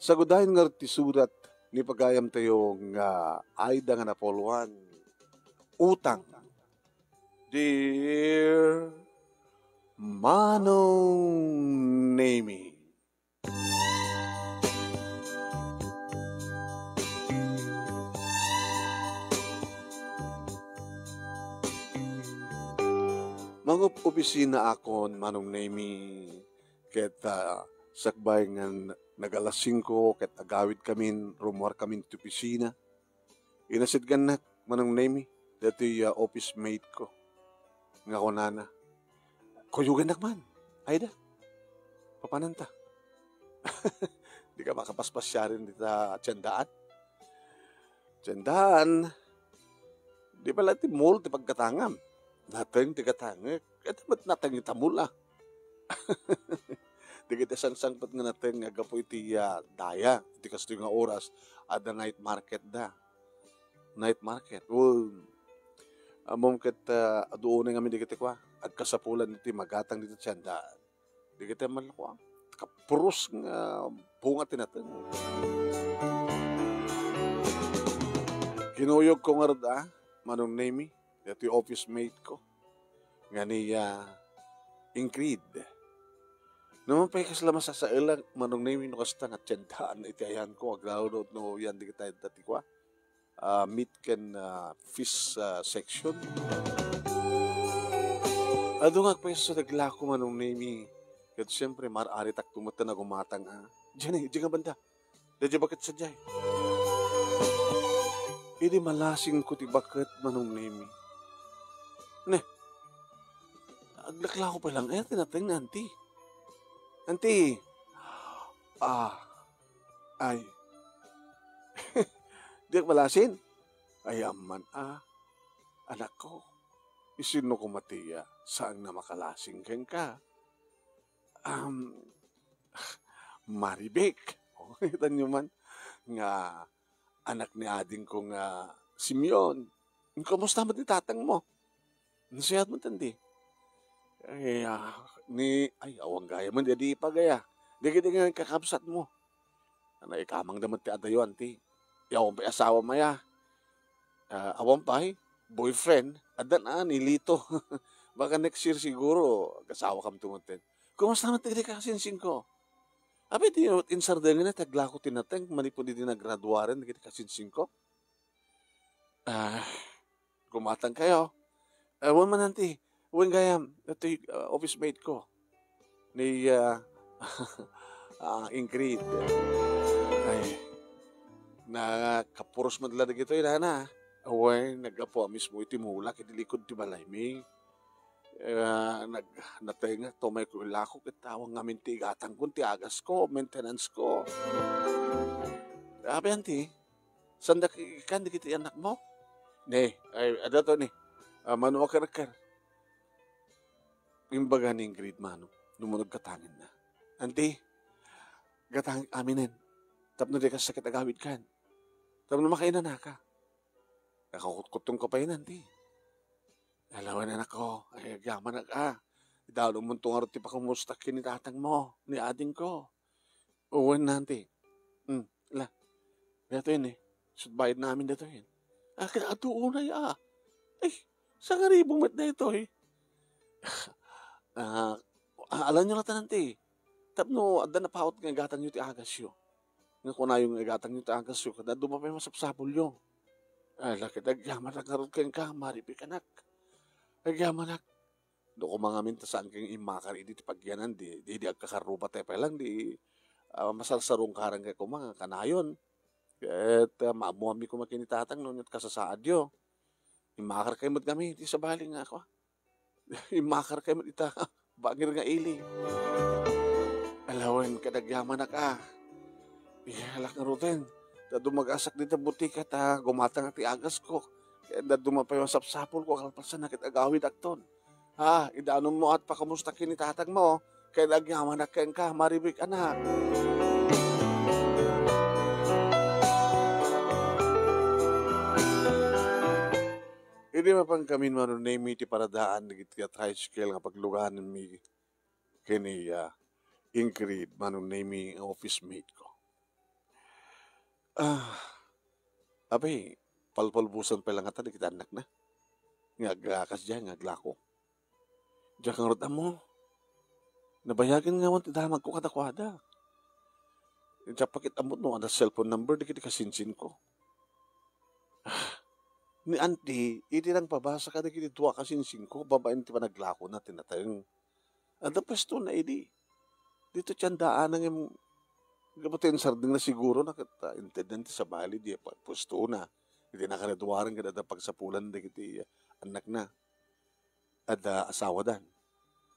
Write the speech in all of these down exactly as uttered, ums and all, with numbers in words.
Sagudayen ngarud ti surat ni pagayamtayo nga Aida nga napulwan, Utang. Dear Manong Nemi. Mangup-opisina akon, Manong Nemi, ket, ah, sakbay nga n-, nag-alas singko ket agawidkamin, rummuarkamin ti opisina. Inasidgannak, Manong Nemi, daytoy, ah, office mate ko nga kunana, "Kuyogannak man, Aida. Papananta?" Dika makapaspasiar dita tiendaan. Tiendaan, di pay la ti mall ti paggatangam. Nateng ti gatangek. Ket met nateng ita mall, ah. Dagiti sangsangpet nga nateng nga gapu iti, ah, daya, iti kastoy nga oras, adda night market da. Night market. Wen, ammom ket, ah, adu unay ngamin dagiti kua, agkasapulan iti magatang dita tiendaan. Dagiti malkuam, kapuros nga bunga ti nateng. Kinuyogko ngarud, ah, Manong Nemi, daytoy office mate ko nga ni, ah, Ingrid. Naman pay kasla masasaelak, Manong Nemi, no kasta nga tiendaan iti ayanko, aglalo no yan dagiti dati kua, ah, meat ken, ah, fish, ah, section. Adu nga agpayso ti aglako, Manong Nemi. Ket siempre, mar-aritak tumeten a gumatang, ah. Diyan eh, diyan nga banda. Daydiay baket sadiay. Idi malasingko ti baket, Manong Nemi. Ne, aglaklako pay lang, eh, tinateng ni Auntie. Auntie! Ah, ay. Diak malasin? Ay, amman, ah. Anakko, isino koma ti, ah, saang na makalasing kenka? Um, Maribek. O, itanyo man, nga anak ni adingko nga Simeon. Kumusta met ni tatangmo? Nasayat met, Auntie? Ay, ah, ni, ay, awan gayam, di, di pa gaya. Dagiti nga kakabsatmo. Naikamangda met ti adayo, Auntie. Awan pay asawam aya. Ah, awan pay, boyfriend, addan a, ni Lito. Baka next year siguro, agasawakamto met. Kumusta met dagiti kasinsingko? Apay, di met insardengen ti aglako ti nateng manipud idi nagraduaren dagiti kasinsingko? Ah, gumatangkayo. Ah, wen man, Auntie. Wen gayam, daytoy, ah, office mate ko. Ni, ah, ah, Ingrid. Ay, nakapuros met la dagitoy, nana. Awen, naggapu a mismo iti mulak iti likud ti balaymi. Ah, nag-, natengek, tumayko ilako, ket awan ngamin ti igatangko, ti agasko, maintenance ko. Apay, Auntie, saanda ikan dagiti anakmo? Ne, ay, adda to ni. Ah, mano a karkar. Imbaga ni Ingrid, mano, dumulog gatangenna. Auntie, gatangek aminen. Tapno dika sakit agawidkan. Tapno makainanaka. Nakakutkuttongka pay, Auntie. Alawen, anakko, ay, agyamanak a. Idalumonto ngarud ti pakamusta ken ni tatangmo, ni adingko. Wen, Auntie. Hmm, la. Daytoy ni, isut' bayad namin daytoy. Ah, ket adu unay, ah. Ay, sangaribu met daytoy. Ah, ah, alanyo latta, Auntie. Tapno adda napaut nga igatangyo ti agasyo. Nga kunayo nga igatangyo ti agasyo, ket adu pay masapsapulyo. Ay, la ket agyamanak ngarud kenka, Maribek, anak. Agyamanak. No koma ngamin ta saan kang immakar idi ti pagyanan, di, di, di agkakarruba tay pay lang, di, ah, masarsarungkaran kay koma nga kanayon. Ket, ah, maammoanmi koma ken ni tatang no ania ti kasasaadyo. Immakar kay met ngamin iti sabali nga ako. Immakar kay met ita bangir nga ili. Alawen, ket agyamanak a. Iyahalak ngaruden. Ta dumagasak dita butika ta gumatang ti agasko. Ket adu pay masapsapulko a kalpasan ket agawidakton. Ha, idanonmo a ti pakamusta ken ni tatangmo, ket agyamanak kenka, Maribek, anak. Idi mapankamin, Manong Nemi, iti paradaan dagiti tricycle nga pagluganenmi ken ni, ah, Ingrid, Manong Nemi, nga office mate ko. Ah, apay, palpalbusan pay la ngata dagiti annakna nga aglakas diay nga aglako. Diak ngarud ammo. Nabayagen nga awan ti damagko kadakuada. Diak pay ket ammo no adda cellphone number dagiti kasinsinko. Ah, ni auntie, iti nangpabasa kadagiti dua a kasinsinko babaen ti panaglakona ti nateng. Adda puestona idi. Ditoy ti andaan ngem gapu ti insardengna siguro na ket, ah, intedna ti sabali diay pa-, puestona. Iti nakaduaren ket adda pagsapulan dagiti annakna. Adda asawadan.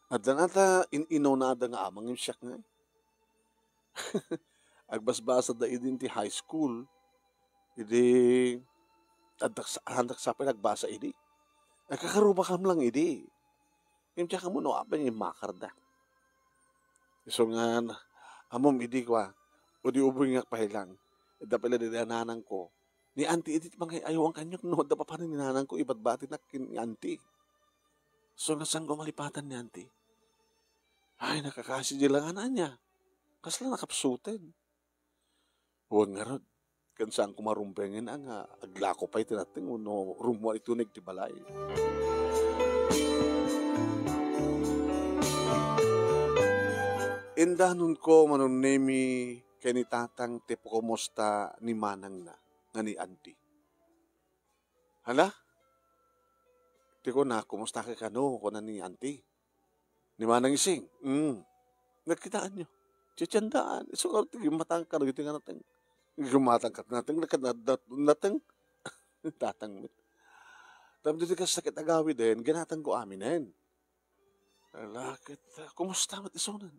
Adda nata in-inawna adda nga ama ngem siak ngay. Agbasbasada idi iti high school. Idi adda sa-, adda sapay nga agbasa idi. Nakakarubakam lang idi. Ngem diak ammo no apay nga immakarda. Isu nga, ammom idi kua, udi ubingak pay lang. Adda pay la daydi a nanangko. Ni auntie idi ti mangay-aywan kaniak no adda papanen ni nanangko, ibadbatinak ken ni auntie. Isu nga saanko malipatan ni auntie. Ay, nakakasi di lang anakna. Kasla nakapsuten. Wen ngarud, ken saanko marumbengen a nga aglako pay ti nateng wenno rummuar ituneg ti balay. Indanonko, Manong Nemi, ken ni Tatang ti pakomusta ni manangna nga ni Auntie. Hala? Ti kuna, "Kumusta ka kano?" kuna ni Auntie. Ni Manang Ising, "Mm. Nagkitaanyo?" Ti andaan. Isu nga ti gimmatangka dagiti nga nateng. Gimmatangka ti nateng, nagka-, nat-, nat-, nateng. Tatang met. Tapno ti kasta ket agawiden, ginatangko aminen. Ala ket, ah, kumusta met isunan?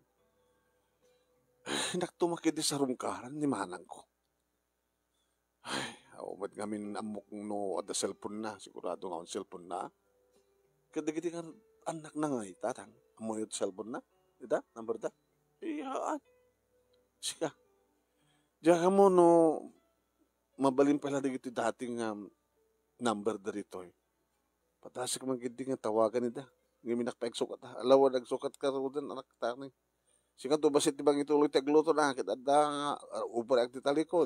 Ay, naktumak idi sarungkaran ni manangko. Ay, awan met ngamin ammok no adda cellphone na. Sigurado nga awan cellphone na. Ket dagiti nga annakna ngay, Tatang, ammoyo ti cellphone na? Ita, number da? Iyaan. Sika. Diak ammo no mabalin pay la dagiti dating, um, number da ditoy. Padasek man ketdi nga tawagan ida. Ngem innak pay agsukat, ah. Ala, wen, agsukat ka ruden, anak, tani. Sika, to, bassit ti mangituloy ti agluto na, ket adda nga, ah, ubray agdi talikod.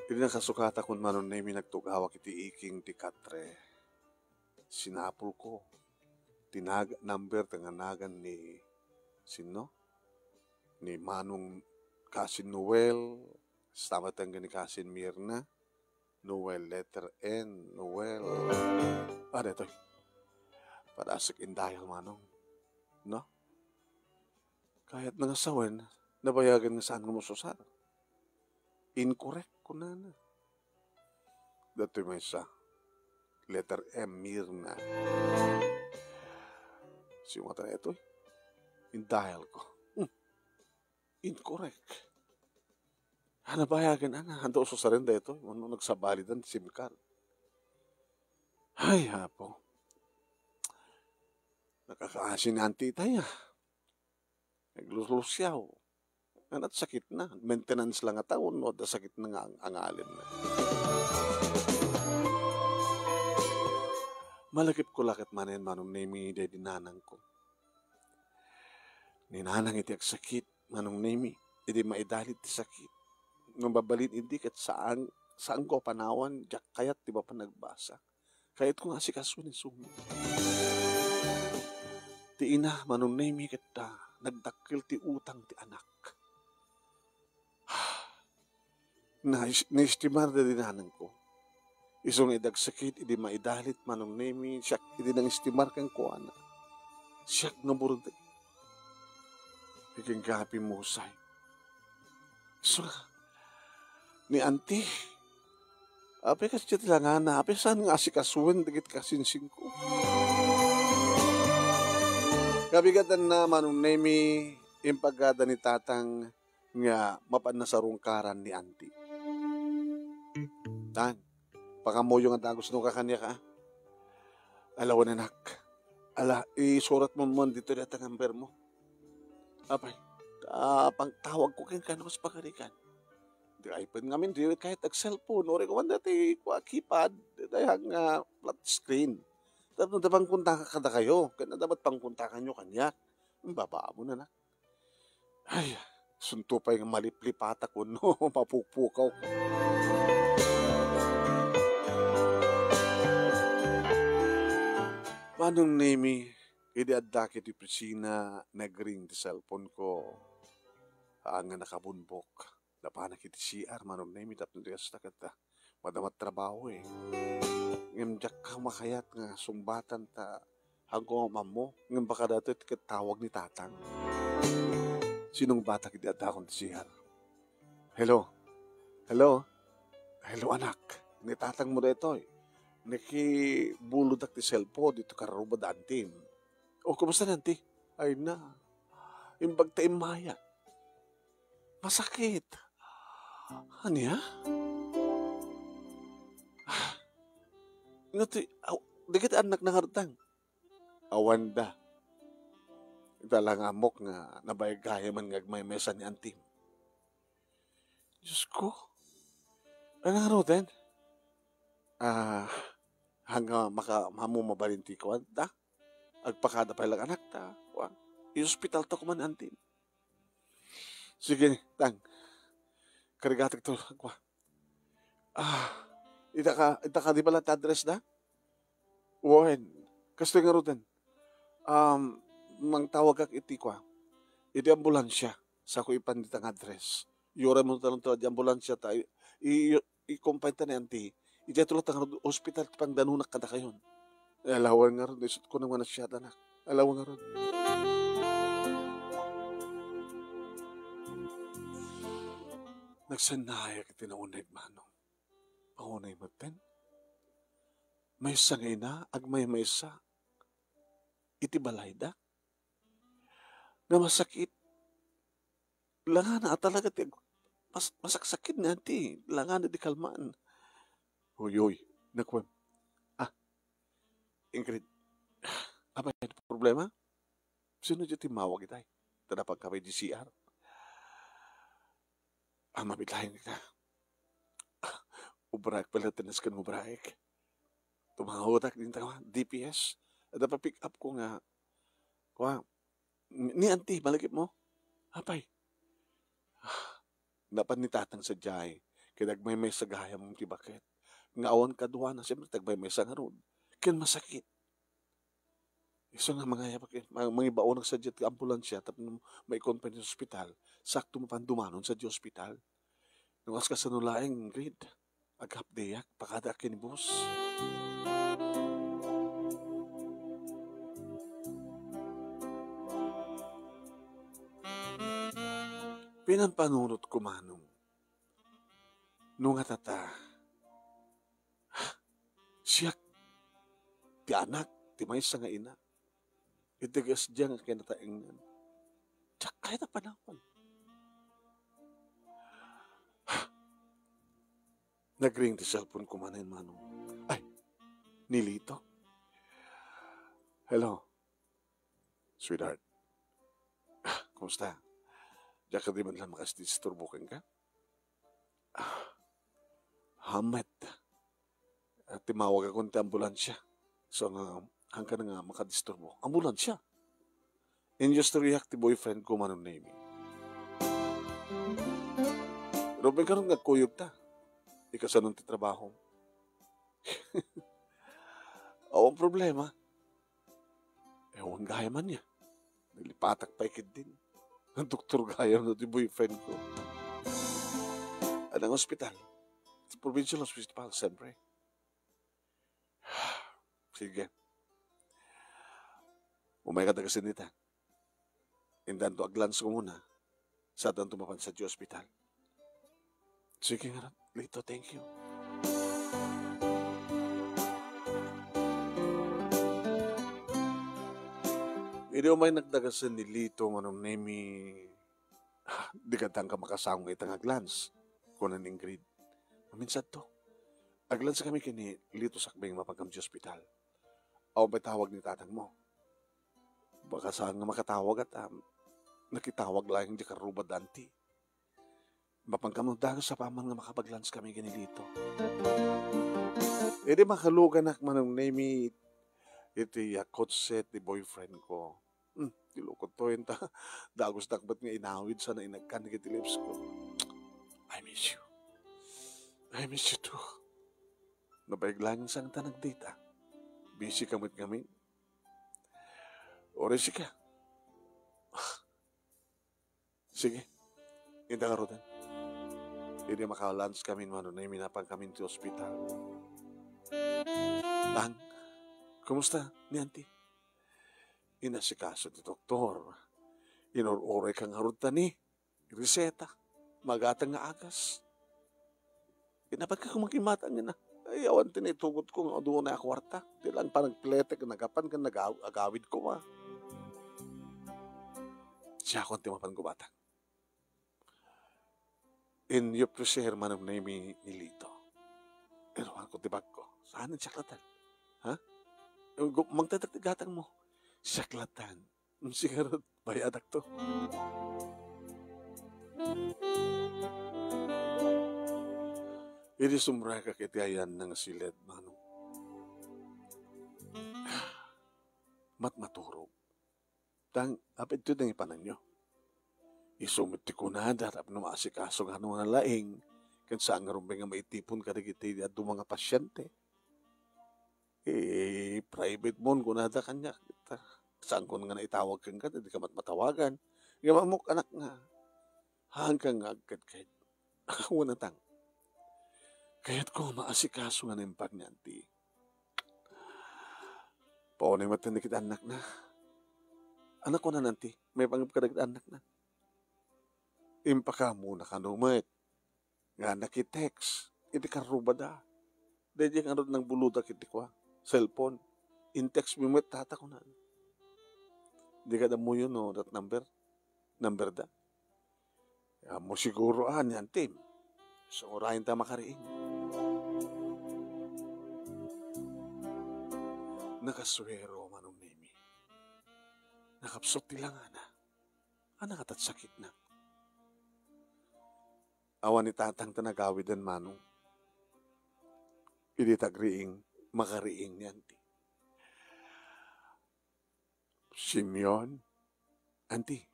Idi nakasukatakon, Manong Nemi, nagtugawak iti iking ti katre. Sinapulko ti nag-, number ti nga nagan ni, sinno? Ni Manong Kasin Noel, kasta met ken ni Kasin Mirna. Noel, letter N, Noel. Ah, daytoy. Padasek in-dial, Manong. No? Kayatna nga sawen, nabayagen nga saan nga mususar. Incorrect, kunana. Daytoy maysa. Letter M, Mirna. Sino nga tayo ito? In-dial ko. Hmm. Incorrect. Ah, nabayagen, ana, anda ususaren daytoy? Wenno nagsabalidan ti SIM card? Ay, Apo. Nakakaasi ni Auntie itay, ah. Naglulusyaw. Ania ti sakitna? Maintenance la ngata wenno adda sakitna nga ang-, angalenna? Malagipko la ket manen, Manong Nemi, daydi nanangko. Ni nanang iti agsakit, Manong Nemi, idi maidalit ti sakit. Ngem mabalin idi ket saan, saanko a panawan, diak kayat ti mapan agbasa. Kayatko nga asikasuen ni Sumi. Ti ina, Manong Nemi, ket, ah, nagdakkel ti utang ti anak. Nais-, naistimar daydi nanangko. Isu nga idi agsakit, idi maidalit, Manong Nemi, siak idi nangistimar kenkuana. Siak nga burdek. Ikin ka pimusay. Isu nga, ni Auntie, apay kasdiay ti langana, apay saan nga asikasuen dagiti kasinsinko? Kabigatanna, Manong Nemi, impagada ni Tatang nga mapan nasarungkaran ni Auntie. Tang, pakaammoyo nga dagus no kakaniak, a. Ala wen, anak. Ala, isuratmo man ditoy dayta number mo. Apay, ah, pangtawagko kenka no kas pagarigan. Di ay pen ngamin, di kayat ag-cellphone. Uray ko man dati, kua, keypad. Dayta nga flat screen. Tapno da pangkontak kadakayo. Ken adda met pangkontakanyo kaniak. Baba mo na, anak. Ay, Sunto pay nga maliplipatak wenno mapukpukaw. Manong Nemi, idi addak iti opisina, nagring ti cellphone ko. Haan nga nakabunbok. Napanak iti C R, Manong Nemi, tapno di kasta ket, ah, madama ti trabaho, eh. Ngem diak ka makayat nga sungbatan ta haanko nga ammo, ngem baka daytoy ti ket tawag ni Tatang. Sinungbatak idi addakon ti C R. Hello? Hello? Hello, anak. Ni Tatang mo daytoy. Nakibulodak ti cellphone dito kararubad da Antim. O, kumusta ni Anti? Ay na. Imbag ta immaya. Masakit. Ania? Nga ti, aw, dagiti annakna ngarud, Tang? Awan da. Ita la nga ammok nga nabayag gayamen nga agmaymaysa ni Antim. Diyos ko. Ano nga ngaruden? Ah, hangga maka-, mamu mabalin ti kuan, da? Agpakada pay lang anak ta. Kuan. I-hospital ta kuman, Antim. Sige, Tang. Karigatek to, kuan. Ah, ita ka, ita ka di bala ti address da? Wen, kastoy ngaruden. Um, mangtawagak iti kua. Iti ambulansia, sako ipan dita nga address. Iuray mo talon ti ambulansia ta, i, i, i-confine ta ni Anti. Iti ato lang nga ospital ti pangdanunak kadakayon. Alawan ngarud, isut ko naman a siya, anak. Alawan ngarud. Nagsannayak iti nauneg, Manong. Paunay metten. Maysa nga ina, agmaymaysa iti balayda. Nga masakit. Langana a talaga ti ag-, mas-, masaksakit nga ti langana di kalman. Uy, uy, nakuan. Ah, Ingrid, apay, ano problema? Sino di timmawag itay? Tadapag ka may D C R. Ah, mabitlahin ka. Ubraek pala, tinas kan ubraek. Tumangaw tak din tawa, D P S. Ada pa pick up ko nga, kwa, ni Auntie, malagip mo? Apay. Napan ni Tatang sadiay, ket agmaymaysa gayam ti baket. Nga awan kaduana, siyempre, tagmaymaysa ngarud. Ken masakit. Isu nga mangayabak, eh, ma-, mangibaonak sadiay ti ambulansya tapno maikon pay ti ospital, sakto mapan dumanon sadiay ospital. No kas-, kasano laeng, Ingrid? Aghappy-ak, pakadaak ken ni boss. Pinampanunot ko, Manong. No nga tata, siak ti anak ti maysa nga ina. Iti kasdiay nga kinataengan. Diak kayat a panawan. Nagring ti cellphone ko manen, Manong. Ay, ni Lito. Hello, sweetheart. Ah, kumusta? Diak kadi man lang makadisturbo kenka? Ah, hamet. Ah, timmawagakon ti ambulansya. So, nga, hangkan nga makadisturbo. Ambulansya? Industriak ti boyfriend ko, Manong Nemi. Ruben, karon nga agkuyog ta. Ikasanon ti trabaho? Awan problema. Ewan gayam ania. Nalipatak pay ketdin. Doktor gayam no ti boyfriend ko. Anang ospital? Ti provincial hospital, siyempre. Sige. Umayka ta kasin dita. Indanto aglans ko muna. Sadanto mapan sadiay ospital. Sige nga, Lito, thank you. Idi umaynak dagasen ni Lito, Manong Nemi, ah, di kadta ka makasangong ita nga aglans, kuna ni Ingrid. Aminsadto, aglans kami ken ni Lito sakbay nga mapan kami ti ospital. Awan pay tawag ni tatang mo. Baka saan nga makatawag at, um, nakitawag laeng di karrubad da Auntie. Mapan kami dagus apaman nga makapaglans kami ken ni Lito. Idi makaluganak, Manong Nemi, iti, ah, kotse ti boyfriend ko. Hmm. ti lukot to, inta dagusnak met nga inawid sana inagkan dagiti lips ko. I miss you. I miss you too. Nabayag laeng sa ta nagdate. Busy ka met ngamin. Uray sika. Sige. Inta ngaruden. Idi maka-lunch kami, Manong Nemy, napan kami ti ospital. Tang, kumusta ni Auntie? Inasikaso ti doktor. Inur-uray ka ngarud ta ni reseta. Magatang nga agas. Inapat ka kumakimatang na. Ay, awan ti naitugot ko nga adu na a kwarta. Ti lang panagpletek, nagapan ka, nag-, agawid ko, ah. Siya ko ti mapan gubatang. In your pleasure, Manong Nemy, ni Lito. Pero ako ti bagko. Saan ang saklatan? Ha? Eh, gu-, mangtetek ti gatang mo. Saklatan. Sigarot, bayadak to. Idi sumrekak iti ayan nga siled, Manong. Matmaturog. Tang, apid to dang ipananyo. Isu met ti kunada, tapno maasikaso nga no nga laing, ken saan nga rumbeng nga maitipon kadagiti adu nga pasyente. Eh, private mon, kunada kaniak. Saanko nga naitawag kenka, di ka met matawagan. Nga mamok anak nga, haan ka nga agkadkad. Ako na tang. Kayatko maasikaso nga naimbag ni Auntie. Paunay met dagiti annakna. Anak ko na, Auntie, maipanggep kadagiti annakna. Impakaammo na kano met nga nakitext iti karrubada. Daydiay ngarud nangbuludak iti kua, cellphone. In-text mi met, tata, kunan. Di ka dammuyo no that number? Number da? Ammo siguro a ni Auntie. So, urayen ta makariing. Nakasuero, Manong Nemy. Nakapsut ti langana. Ania kadi ti sakitna? Awan ni tatang ta nagawiden, Manong. Idi tagriing, makariing ni Auntie. Simeon, Auntie,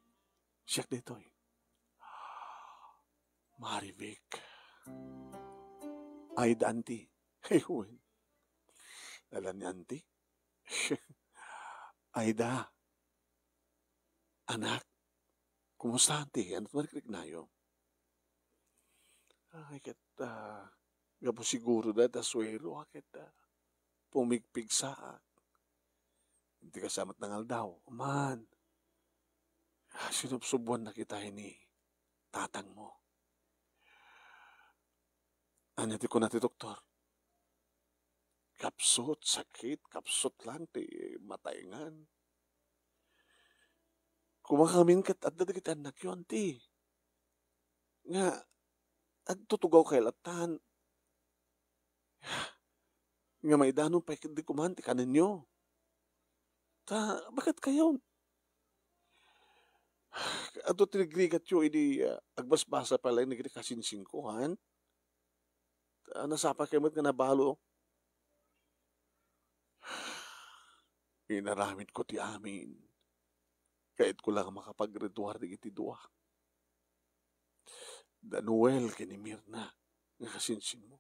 siak daytoy. Marivic. Aida, Auntie. Ay, wen. Ala ni Auntie. Aida. Anak, kumusta, Auntie? Ania ti mariknayo? Ay, ket, ah, gapu siguro dayta suero, ah, ket, ah, pumigpigsaak. Iti kasta met nga aldaw, man. Ah, sinubsubuannak ita ni tatangmo. Ania ti kuna ti doktor? Kapsut, sakit, kapsut lang ti mataengan. Kumakamin ket adda dagiti annakyo, Auntie. Nga, agtutugaw kay latan. Nga maidanon pay ketdi kuman ti kanenyo. Ta, baket kayon. Adu ti rigrigatyo idi, ah, agbasbasa pay laeng dagiti kasinsingko, han? Ta, nasapa kay met nga nabalo. Inaramidko ti amin. Kayatko lang a makapagrituar dagiti dua. Da Noel ken ni Mirna nga kasinsinmo.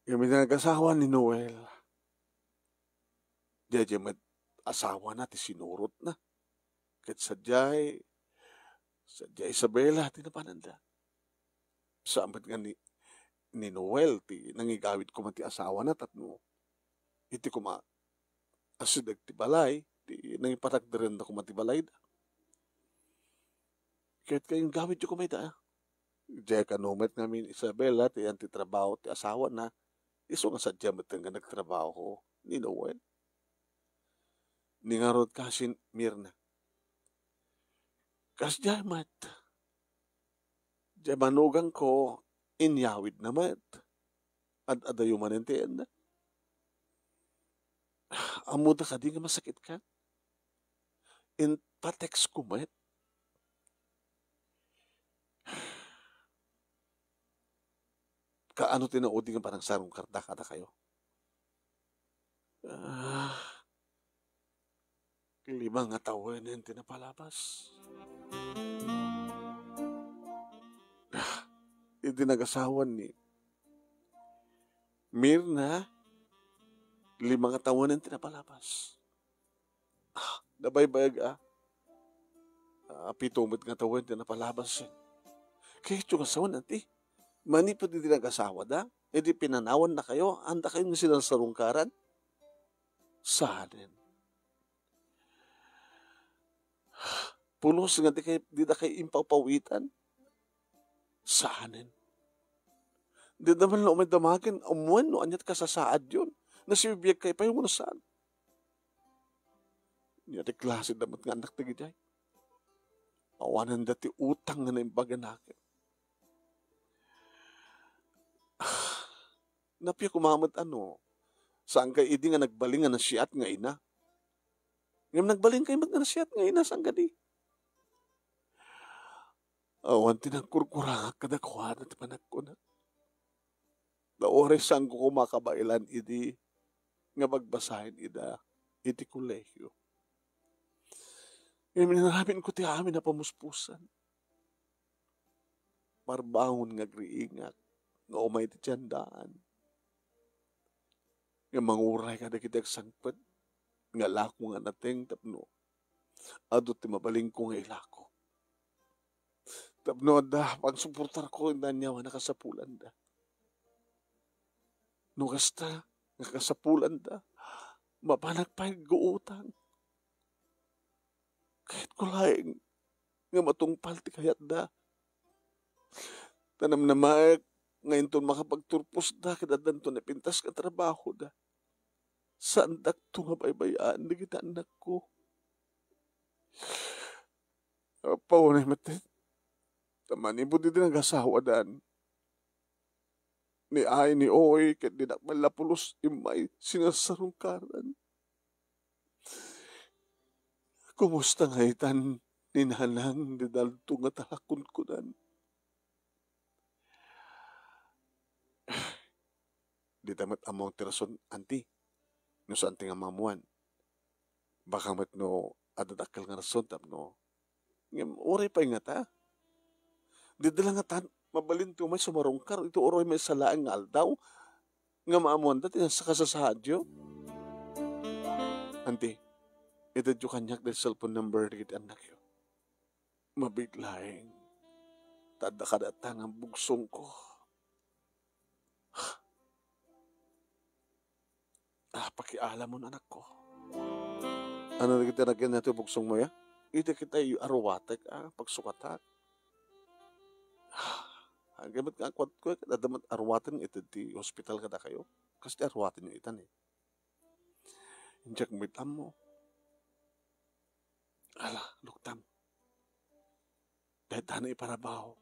Ngem iti nagasawa ni Noel, daydiay met asawana ti sinurotna. Ket sadiay, sadiay Isabela ti napananda. Saan met nga ni, ni Noel ti nangigawid koma ti asawana tapno iti koma a sideg ti balay, ti nangiparagderenna koma ti balayda. Ket kay inggawidyo koma ida. Diay kano met ngamin Isabela ti ayan ti trabaho ti asawana, isu nga sadiay met nga nagtrabaho ni Noel. Ni ngarud kasin Mirna. Kasdiay met. Diay manuganko, inyawidna met. Ad-adayo manen ti enna. Ammoda kadi nga masakit ka? Inpatext ko met. Kaano ti naudi nga panangsarungkarda kadakayo? Ah, Lima nga tawenen ti napalabas. Ah, idi nagasawan ni Mirna, lima nga tawenen ti napalabas. Ah, nabaybayag, ah. Ah, pito met nga tawen ti napalabas. Kayatyo nga sawen, anti? Manipud idi nagasawada, idi pinanawannakayo, andakayo nga sinarsarungkaran? Saanen. Pulos nga di kay, di da kay impapawitan? Saanen. Di da man la umay damagen, ammoen no aniat kasasaadyon. Nasibibiag kay pay wenno saan. Nia ti klase da met nga annak dagijay. Awanen da ti utang nga naimbag a nakem. Napia koma met ano, saan kay idi nga nagbalin nga nasiat nga ina. Ngem nagbalin kay met nga nasiat nga ina, saan kadi? Awan ti nagkurkurangak kadakuada ti panagkunak. Nauray saanko koma kabaelan idi nga bagbasaen ida iti kolehio. Ngem inaraminko ti amin a pamuspusan. Parbangon nga agriingak nga umay ti tiandaan. Nga manguray kadagiti agsangpet nga lako nga nateng tapno adu ti mabalinko nga ilako. Tapno adda pangsuportarko iti aniaman a kasapulanda. No kasta nga kasapulanda, mapanak pay agguutang. Kayatko laeng nga matungpal ti kayatda. Ta namnamaek nga inton makapagturposda ket addanto napintas nga trabahoda, saandakto nga baybay-an dagiti annakko. Apo, unay met, ta manipud idi nagasawadan, ni Ai, ni Oy, ket dinak man la pulos immay sinarsarungkaran. Kumusta nga itan ni Nanang didalto nga talakunkunan? Dita met ammo ti rason, anti, no saan ti nga maammoan. Baka met no adda dakkel nga rason tapno. Ngem uray pay ngata. Dida la ngatan, mabalinto may sumarungkar iti uray maysa laeng nga aldaw nga maammoanda ti nasa kasasaadyo. Anti, itedyo kaniak daydi cellphone number dagiti annakyo. Mabiit laeng. Ta adda kadatta nga bugsongko. Ah, pakialamon, anakko. Ano dagiti anagen nato bugsongmo, ya? Iti kitay aruatek, ah, pagsukatak. Ah, agay met nga kuatko, eh, adda met aruaten iti ti hospital kadakayo. Kas ti aruatenyo itan, eh. Diak met ammo. Ala, luktam. Dayta na iparabaw.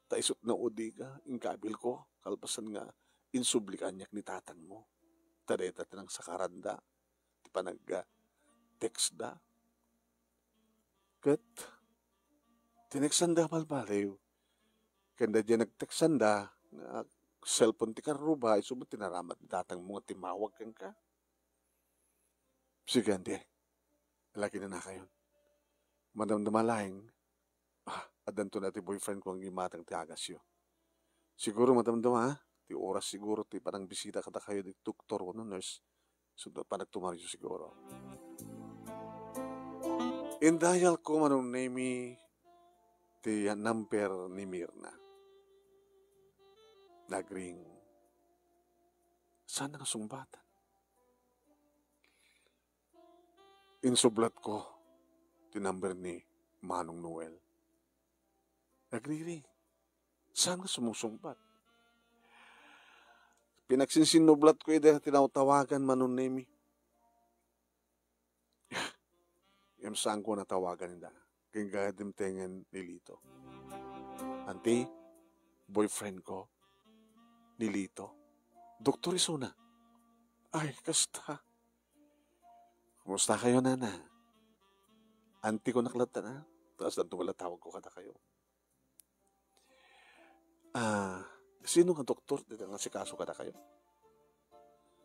Ta isut' naudiga, inkabilko, kalpasan nga insubli kaniak ni tatangmo. Ta dayta ti nangsakaranda, ti panag-, ah, textda. Ket, tinextanda balbaliw. Ken daydiay nagtextanda, nga cellphone ti karruba, isu met ti naramat ni tatangmo nga timmawag kenka. Sige, anti. Laki na nakayon. Madamdama laeng, ah, addanto na ti boyfriend ko nga imatang ti agasyo. Siguro madamdama, ah, ti oras siguro ti panangbisita kadakayo ti doktor wenno nurse. Sundot panagtumaryo siguro. Indayal ko, Manong Nemi, ti number ni Mirna. Nagring. Saan nga sungbatan? Insublat ko ti number ni Manong Noel. Nagriring. Saan nga sumusungbat? Pinagsinsinnublat ko ida tinawtawagan, Manong Nemi. Ngem saanko natawagan ida. Ken gayam dimtengen ni Lito. Anti, boyfriend ko, ni Lito. Doktor isuna. Ay, kasta. Kumusta kayo, Nana? Anti ko nakladtan, ah. Taas lang tumala tawag ko kadakayo. Ah, sino nga doktor ti nangasiaso kadakayo?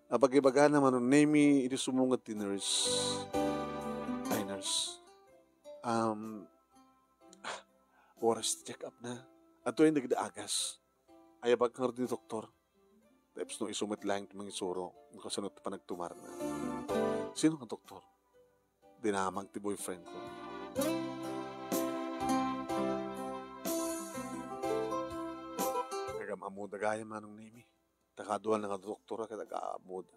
Abagibaga na, Manong Nemi, idi sumungad ti nurse. Ay, Um, oras ti check-up na. Adtoy dagiti agas. Ayabag ngarud ni doktor. Tapos no isu met laeng ti mangisuro, no kasano ti panagtumarna. Sino nga doktor? Dinamag ti boyfriend ko. Agam-ammoda gayam, Manong Nemi. Ta kaduana nga doktora ket agam-ammoda.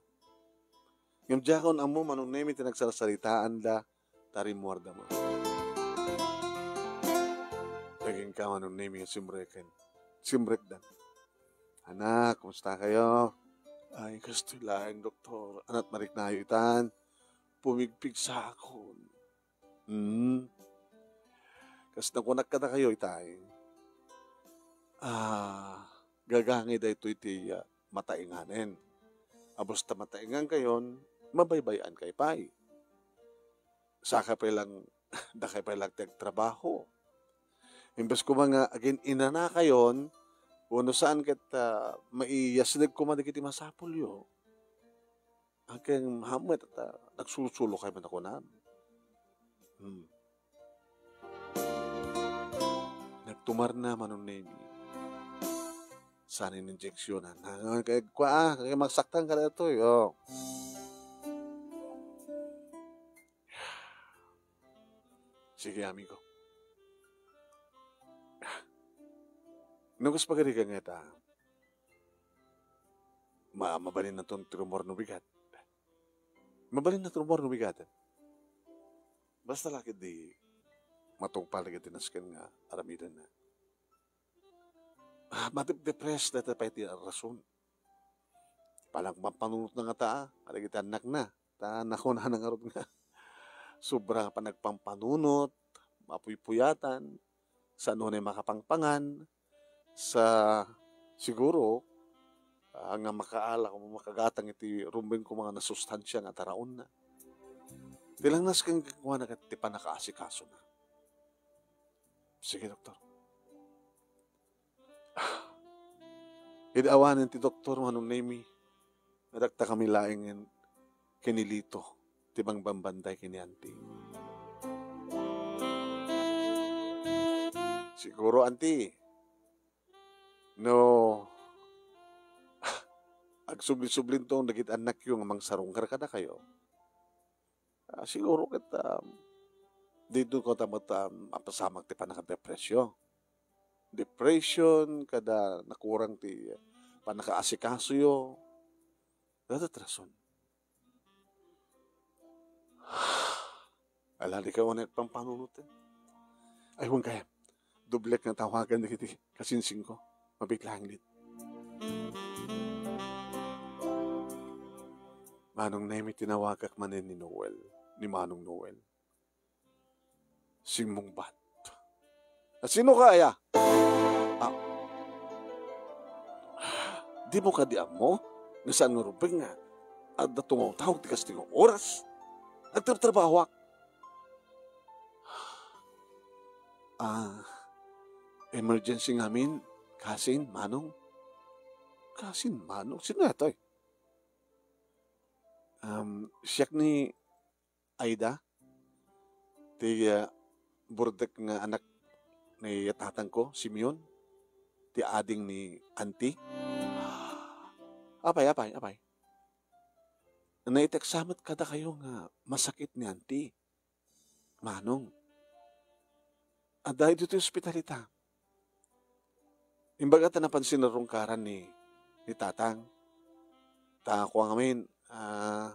Ngem diakon ammo, Manong Nemi, ti nagsarsaritaanda ta rimmuarda man. Kenka, Manong Nemi, nga simreken. Simrekdan. "Anak, kumusta kayo?" "Ay, kastoy laeng, doktor. Anat mariknayo itan. Pumigpigsakon." Hmm. Kas nakunak kadakayo itay, ah, gagangay daytoy ti, ah, mataenganen. A, basta mataengan kayon, mabaybay-an kay pay. Saka pay lang, dakay pay lang ti agtrabaho. Imbes koma nga agin-inana kayon, wenno saan ket, ah, maiyasneg koma dagiti masapulyo. Aging hammet, ta nagsulsulo kay man a kunam. Hmm. Nagtumarna, Manong Nemi. Saan in injeksionan? Ah, kay, kua, ah, kay magsaktan ka daytoy, oh. Sige, amigo. No, kas pagarigan nga ita, ma-, mabalinnaton ti rumor no bigat. Mabalinna ti rumor no bigat. Basta la ketdi matungpal dagiti nasken nga aramidenna. Ah, madep-depres dayta pay ti rason. Panagpampanunotna ngata, ah, kadagiti annakna. Ta nakunana ngarud nga sobra nga panagpampanunot, mapuypuyatan, saan unay makapangpangan, sa siguro, ah, nga makaala, kung makagatang iti rumbeng koma nga nasustansia nga taraonna. Ti langnas kenkuana ket ti pannakaasikasona. Sige, doktor. Idi awanen ti doktor, Manong Nemi, nadakta kami laengen ken ni Lito, ti bangbambanday ken ni Anti. Siguro, Anti, no agsubli-sublinto dagiti annakyo nga mangsarungkar kadakayo, ah, siguro ket, um, didto koma met, um, mapasamak ti pannakadepresyo. Depression, kada nakurang ti pannakaasikasoyo. Dayta ti rason. Ala, di ka unay agpampanunot, eh. Ay, wen kayat. Doblek nga tawagan dagiti kasinsingko. Mabiit laeng, Lit. Manong Nemi, tinawagak manen ni Noel, ni Manong Noel. Simmungbat. A, sino ka aya? Ah. Dimo kadi ammo nga saan nga rumbeng nga adda tumawtawag ti kastoy nga oras? Agtratrabahoak. Ah, emergency ngamin, kasin, manong. Kasin, manong? Sino daytoy? Um, siak ni Aida, ti, ah, burdek nga anak ni tatangko, Simeon, ti ading ni Auntie. Apay, apay, apay. Naiteksam met kadakayo nga masakit ni Auntie, manong. Adda ditoy ospital ita. Imbaga ta napan sinarungkaran ni, ni tatang. Ta kua ngamin, ah,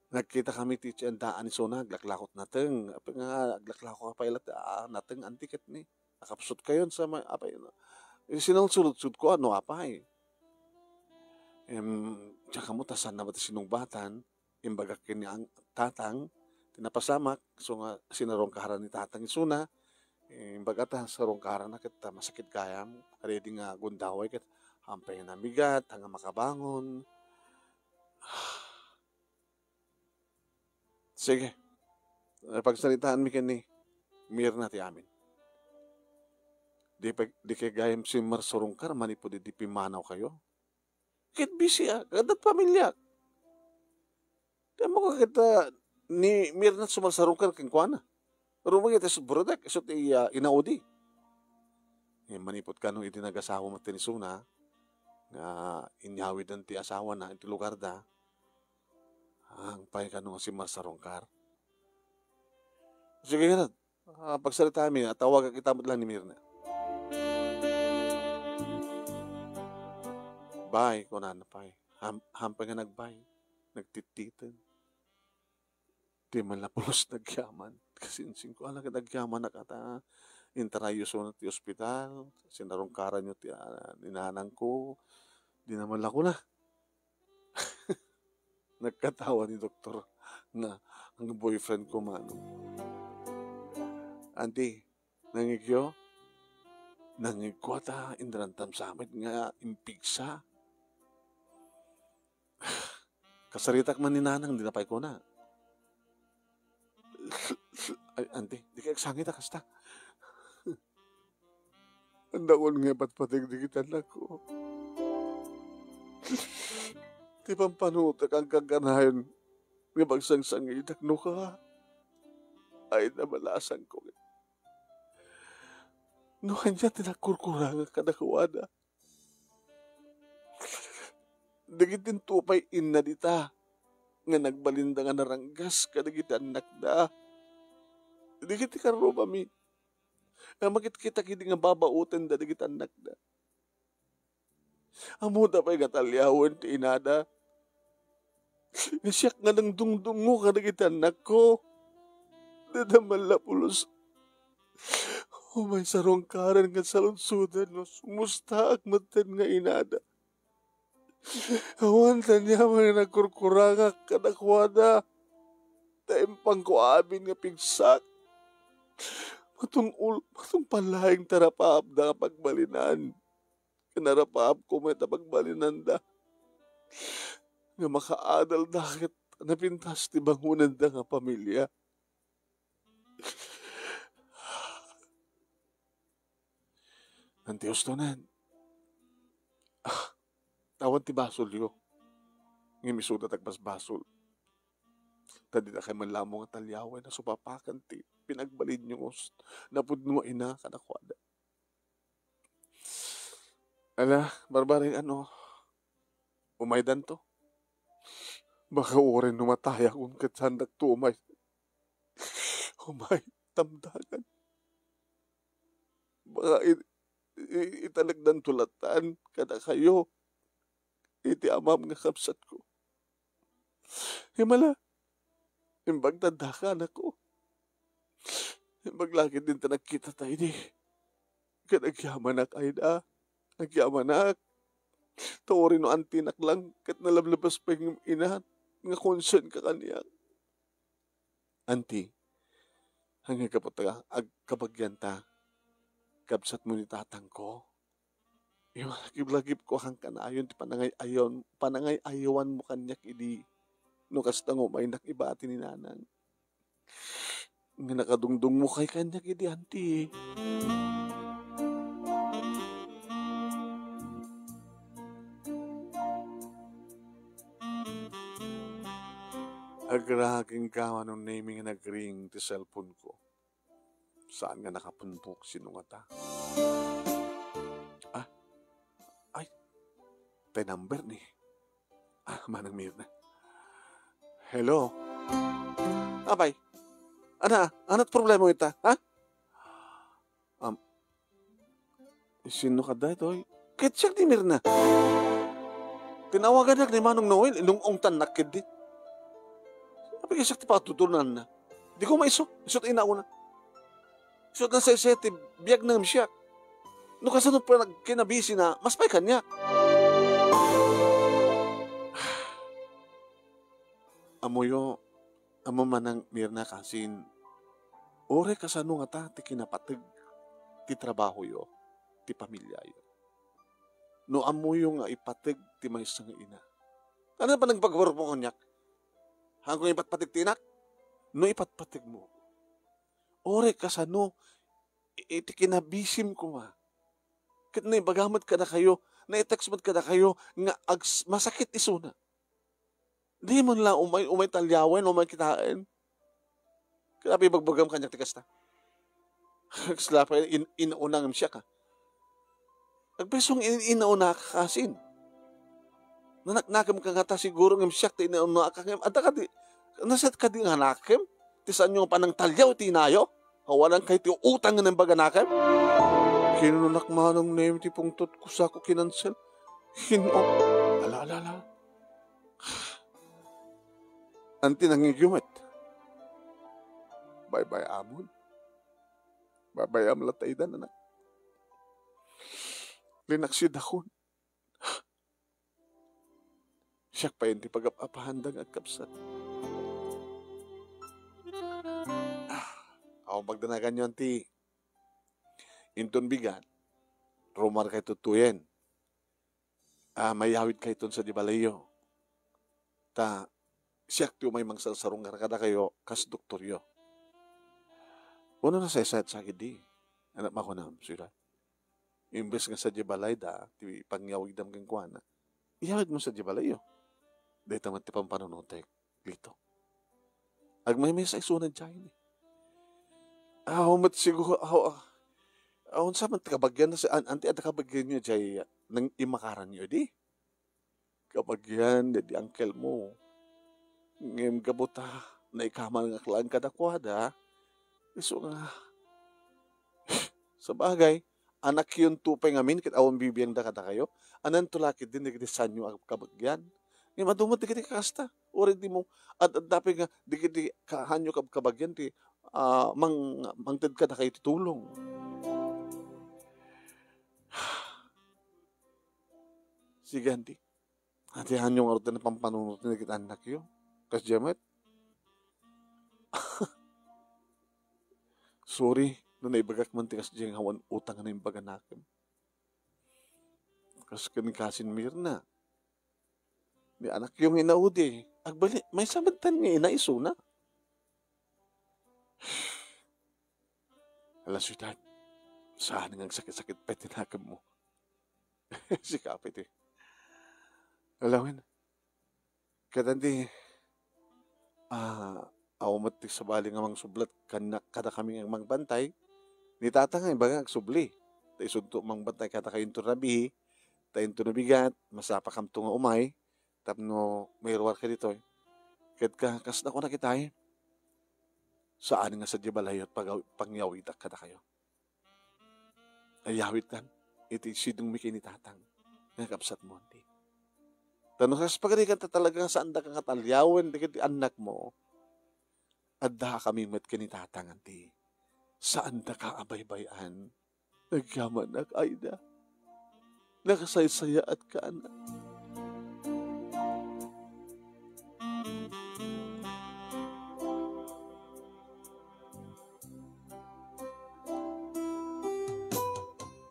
nagkita kami ti tiendaan isuna, aglaklakot nateng. Apay nga aglaklako ka pay latta, ah, nateng, Auntie, ket ni, nakapsut kayon sa may, apay, sinulsulotsod ko, ano, apay. Em, diak ammo ta saan na ba ti sinungbatan, imbagak ken ni ang-, tatang, ti napasamak, so nga sinarungkaran ni tatang isuna, eh, imbaga ta sarungkaranna ket ta masakit gayam, ready nga gundaway ket hampay nga namigat, nga makabangon. Sige. Eh, pagsaritaanmi ken ni Mirna ti amin. Di pa, di kay gayam simmarsarungkar manipud idi pimmanaw kayo? Ket busy a, adda pamiliak. Ti ammok a ket, ah, ni Mirna sumarsarungkar kenkuana. Rumangi ti isut' Buradek, isu ti, ah, inaudi. Eh, manipud kano idi nagasawa met ti isuna, nga inyawidna ti asawana iti lugarda, ang pay kano nga simmarsarungkar. Sige, ngarud, ah, pagsaritaami, tawagak ita met laeng ni Mirna. Bay, kunana pay. Ham-, hampay nga nagbay. Nagtittiten. Di man la pulos nagyaman. Kasinsin ko, ala ket agyamanak ata. Intarayyo isuna ti ospital. Sinarungkaranyo ti, ah, ni nanangko. Di na man la kuna. Nagkatawa ni doktor nga ang boyfriend ko, Manong. Auntie, nangngegyo? Nangngegko ata, indaramdam sa met nga impigsa. Kasaritak man ni nanang, di na pay kuna. Ay, auntie, dika agsangit a kasta. Andakon nga ipatpateg dagiti annakko. Ti pampanunotek a kanayon nga pagsangsangitak, no ka, ay, nabalasangko. No ania ti nagkurkurangak kadakuada. Dagiti into pay inna dita nga nagbalinda nga naranggas kadagiti annakda. Dagiti karrubami nga makitkitak idi nga babautenda dagiti annakda. Ammoda pay nga talliawen ti inada. Nga siak nga nangdungdungngo kadagiti annakko. Dida man la pulos. Umay sarungkaran nga saludsodan no sumustaak metten nga inada. Awan ti ania nga nagkurkurangak kadakuada. Ta impangko amin nga pigsak. Matungol, matungpal laeng ti arapaapda nga pagbalinan. Ken arapaapko met a pagbalinanda nga makaadalda ket napintas ti bangonanda nga pamilia. Auntie Hostonan, ah, awan ti basolyo. Ngem isuda ti agbasbasol. Ta dinakay man lamon nga talliawen a supapakan ti pinagbalinyo nga us-, napudno a ina kadakuada. Ala, barbareng ano, umaydanto. Baka uray no matayakon ket saandakto umay, umay tamdagan. Baka i-, i-, italekdanto lattan kadakayo iti amam nga kabsatko. Himala, imbag ta addaka, anakko. Imbag la ketdin ta nagkitata idi. Ket agyamanak, Aida. Agyamanak. Ta uray no antinak lang, ket nalablabas pay nga ina nga konsenka kaniak. Auntie, ania gapu ta agkabagianta, kabsatmo ni tatangko? Imalagip-lagipko a kanayon ti panangay-ayon-, panangay-ayowanmo kaniak idi no kasta nga umaynak ibati ni nanang nga nakadungdungmo kay kaniak idi, auntie. Agraging ka, Manong Nemy, nga nagring ti cellphone ko. Saan nga nakapumbok, sino ngata? Ah, ay, tay number ni, ah, Manang Mirna. Hello? Apay, ana, ania ti problema ita, ha? Um, sino ka daytoy? Ket siak ni Mirna. Tinawagannak ni Manong Noel, inung-ungtannak ketdi. Apay, siak ti patutulanna. Di ko maisu, isu ti inauna. Isu ti nasaysay ti biagna ngem siak. No kasano pay nagkinabisina, mas pay kaniak. Ammoyo, ammo Manang Mirna, kasin, uray kasano ngata ti kinapateg ti trabahoyo, ti pamiliayo. No ammoyo nga ipateg ti maysa nga ina, ania pay nagpagarup kaniak? Haanko nga ipatpateg ti inak? No ipatpategmo, uray kasano i-, iti kinabisim koma. Ket naibaga met kadakayo, naitext met kadakayo nga ags-, masakit isuna. Di man la umay, umay talliawen, umay kitaen. Ket apay ibagbagam kaniak ti kasta? Kasla pay in-, inauna ngem siak, a. Agpayso nga in-, inaunaka kasin. Nanaknakemka ngata siguro ngem siak ti inaunaka ngem adda kadi, nasayaat kadi nga nakem ti saanyo nga panangtaliaw iti inayo? Awanan kay ti utang nga naimbaganakem? Kinunak manong nem ti pungtot ko, sako kinansel. Kin-, ala, ala, ala. Anti nangigyo met. Baybay-amon. Baybay-am latta idan, anak. Linaksidakon. Siak pay ti pagap-apahanda nga agkabsat. Ah, awan pagdanaganyo, anti. Inton bigat, rumarkay tutuyen. Ah, mayawidkayton sadiay balayyo. Ta, siak ti umay mangsarsarungkar kadakayo kas doktoryo. Wenno, nasaysayat sa ketdi, anak, makunam, sweetheart. Imbes nga sadiay balayda ti pangyawidam kenkuana, iyawidmo sadiay balayyo. Dayta met ti pampanunotek, Lito. Agmaymaysa isuna diay ni. Aw, met siguro, aw, ah, awan sa man ti kabagian na si an-, anti adda kabagianyo diay nang imakaranyo idi? Kabagian daydi uncle mo. Ngem gapu ta naikamalak laeng kadakuada, isu nga, sabagay, anakyonto pay ngamin ket awan bibiangda kadakayo. Ananto la ketdin dagiti saanyo a kabagian? Ngem adu met dagiti kakasta. Uray dimo ad-adda pay nga dagiti kaanyo kab-, kabagian ti, ah, mang-, mangted kadakayo ti tulong. Sige, anti. Atihanyo ngarud ti napampanunoten dagiti annakyo. Kasdiay met. Sorry, no naibagak man ti kasdiay nga awan utang nga naimbaganakem. Kas ken kasin Mirna. Ni anakyo nga inaudi. Agbali, maysa met tan nga ina isuna. Ala, sweetheart, saan nga agsakit-sakit pay ti nakemmo. Sika pay ti. Ala wen. Ket anti, ah, awan met ti sabali nga mangsublat kan-, kadakami nga mangbantay. Ni Tatang nga ibaga nga agsubli. Ta isunto mangbantay kadakayo inton rabii, ta inton nabigat, masapakamto nga umay, tapno mairuarka ditoy. Ket ka-, kas nakunak itay, saan nga sadiay balayyo ti pagaw-, pangyawidak kadakayo. Ayawidkan iti sidongmi ken ni Tatang nga kabsatmo, anti. Ta no kas pagarigan ta talaga nga saandaka nga taliawen dagiti annakmo, addakami met ken ni Tatang, anti. Saandaka a baybay-an. Nagyamanak, Aida. Nakasaysayaatka, anak.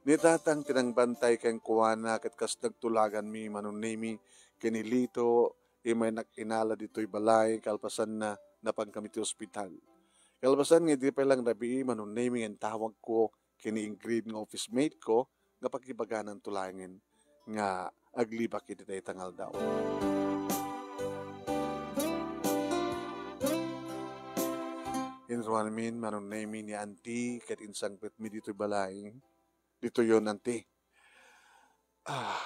Ni Tatang ti nangbantay kenkuana ket kas nagtulaganmi, Manong Nemy, ken ni Lito, imaynak inala ditoy balay, kalpasanna, napankami ti ospital. Kalpasan nga idi pay lang rabii, Manong Nemy, nga intawagko ken ni Ingrid nga office mate ko nga pakibagananto laengen nga aglibak iti dayta nga aldaw. Inruanmin, Manong Nemy, ni Auntie ket insangpetmi ditoy balay. Ditoyon, Auntie. Ah,